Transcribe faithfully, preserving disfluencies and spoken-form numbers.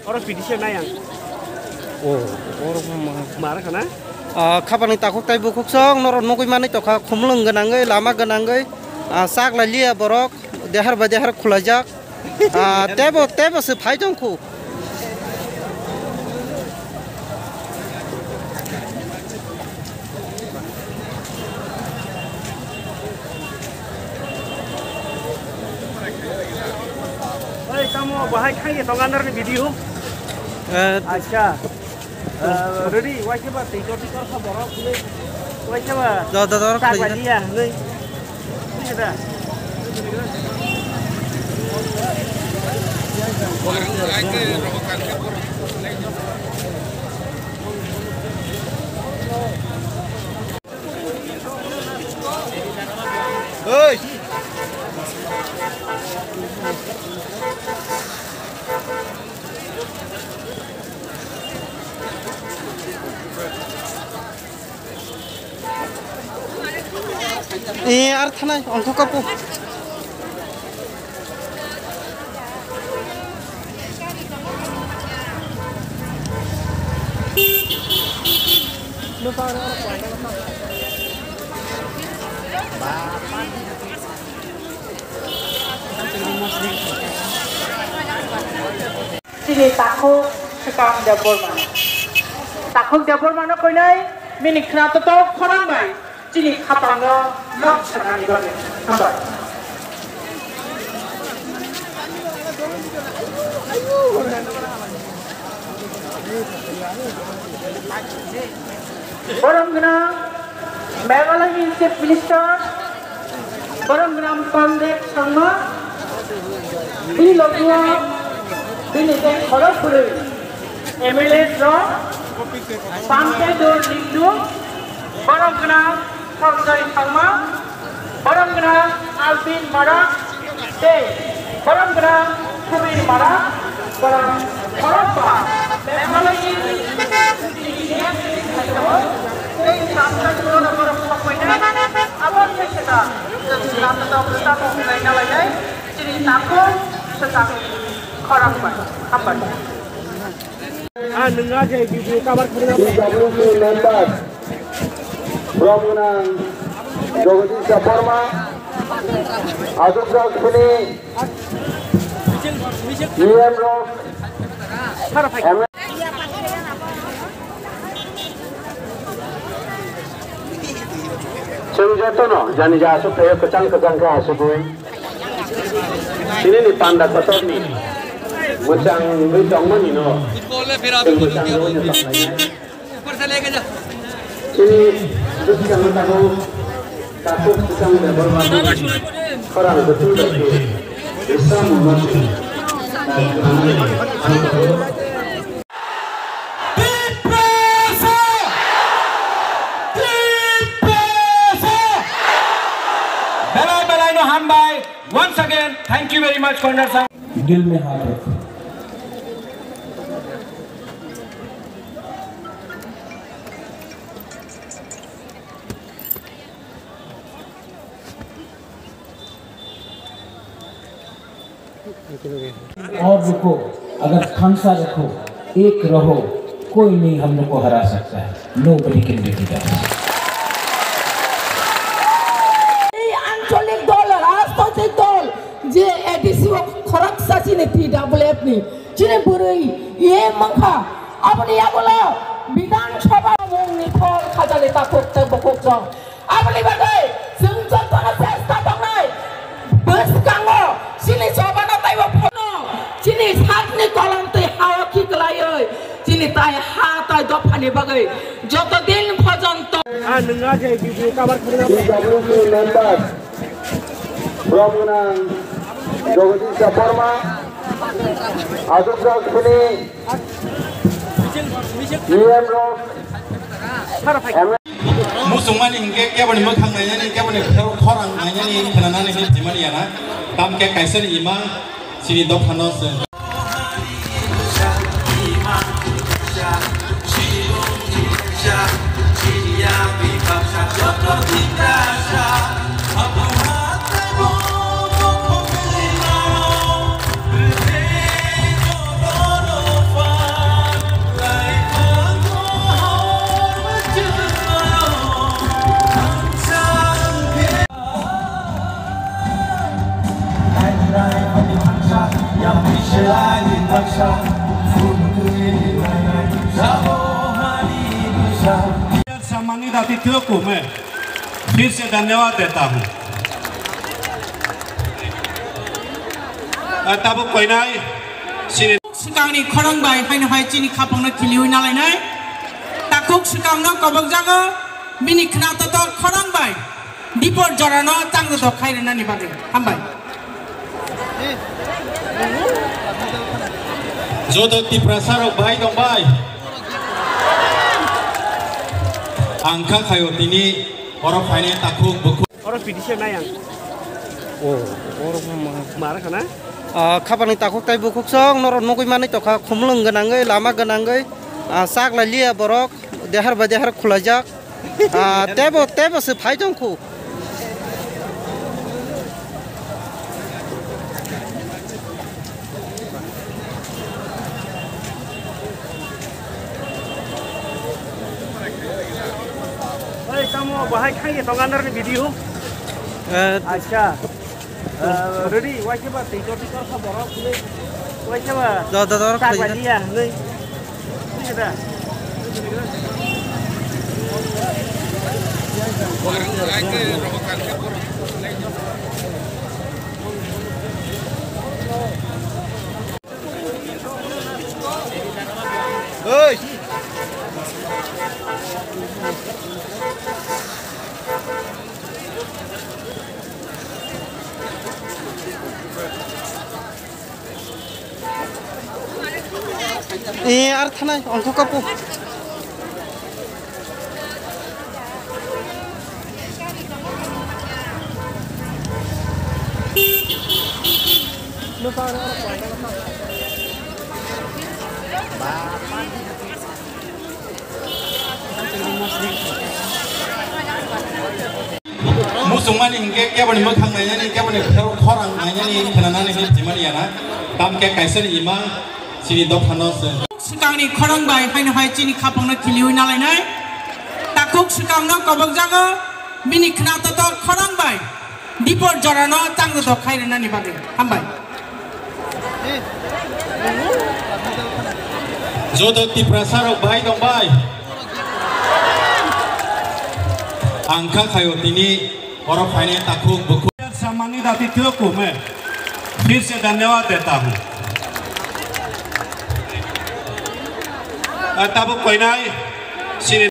Oro P D C nai ang. Oh, oro ma. Mara khana? Ah, khapangni takhuk tai bukhuk song norok nugwi manwi tongkha, khumlwng gwnangwi, lama gwnangwi, ah, chak lai liya borok, dehar bai dehar khulaijak. Ah, tebo, tebo se phai tongkhu. Oi, tamo bahai khai tong under ni video. Eh, acha. Eh, ready, wai ke ba tei jodi kor kha borok ni. Wai ke ba. Da, da, da, chak da. Lai ya, nei. Ni da. Eh, ar thanai, ongkho kapu. Chini takhuk Swkang Debbarma. Takhuk Debbarma no koinai bini khwnatok khorang bai chini khapang no nok sanani bagwi. Hambai. Borom gwnang Meghalaya ni Chief Minister, borom gwnang Conrad Sangma, bini logi o bini tei khorok bwrwi M L A rok, Pankaj Dor Lingdu, borom gwnang Sanjay Sangma, borom gwnang Alvin Marak, tei borom gwnang Subir Marak, borok khorokba Meghalaya ni tei Tamsajwkno borok sokphainai, abo khe se da chwng natok rwchapmung khlaina lainai chini takhuk swkangni khorang bai. Hambai. Ah, nwng a je video cover khwlai. P W C member, borom gwnang Jagadish Debbarma, aswk jak sini E M rok, M L A. Chwng jotono jani ja aswk thaio kwchang kwchang khe asugwi. Chini ni panda kotor ni mwchang wngwi tongmani no. Chwng mwchang wngwi tongmani. Chini bwskang no tabuk takhuk bwsang level ma khorang bwtwi bai khe Islam no. Tiprasa! Tiprasa! Belai belai no hambai. Once again, thank you very much, Conrad sir. दिल में हाथ रखो। और रुको, अगर खामसा रखो, एक रहो, कोई नहीं हम लोग को हरा सकता है। Nobody can defeat us. এই আঞ্চলিক দল, রাজনৈতিক দল, যে এডিসি ও খরকসা চিনি টিডাব্লিউএফ নি, চিনি বরই, ইয়ে মাংখা, আপনি এগুলো বিধানসভা মুংনি ফল খাজালে তা করতে বকুক। Aboni bagwi chwng jotono chesta tongnai. Bwskango chini chobano taibo phono chini sakni kolom twi hao khiklaiwi chini tai ha tai dophani bagwi joto din phojonto. Ah, nwng a je video cover khwlai. P W C member, borom gwnang Jagadish Debbarma, aswk jak sini E M rok, M L A. Muchungmani hinkhe keboni mwkhang nainani, keboni khorang nainani, khwnanani hinwi thwimani yana. Tamkhe kaisani imang chini dophano se. सम्मानित अतिथियों को मैं फिर से धन्यवाद देता हूँ। Tabuk koinai sini. Swkangni khorang bai haino hai chini khapangno khiliwi nalainai. Takhuk swkangno kobokjago bini khna totok khorang bai. Dipor jorano changdodok khai rwnani bagwi. Hambai. Joto Tiprasa rok bahai tong bai. Ang kha khaio tini oro phainai takhuk bukhuk. Oro P D C nai ang. O, oro ma. Mara khana? Ah, khapani takhuk tai bukhuk song norok nugwi manwi tokha, khumlwng gwnangwi, lama gwnangwi, ah, chak lai liya borok, dehar bai dehar khulaijak. Ah, tebo, tebo se phai tong khu. Oi, tamo bahai khangi tong andar ni video. Eh, acha. Eh, ready, wai khe ba tei jor tei jor kha borok, nui. Wai khe ba. Da, da, da, tak khlai lai da. Liya, nui. Nui khe da. Oi. Eh, ar thanai, ongkho kapu. Muchungmani hinkhe keboni mwkhang nainani, keboni khorang nainani, khnanani hinwi simani yana. Tamkhe kaisani imang chini dophano se. Swkangni khorang bai haino hai chini khapangno khiliwi nalainai. Takhuk swkangno kobokjago bini khna totok khorang bai. Dipor jorano changdodok khai rwnani bagwi. Hambai. Joto Tiprasa rok bahai tong bai. Ang kha khaio tini oro phainai takhuk bukhuk. सम्मानित अतिथियों को मैं फिर से धन्यवाद देता हूँ। Tabuk koinai sini.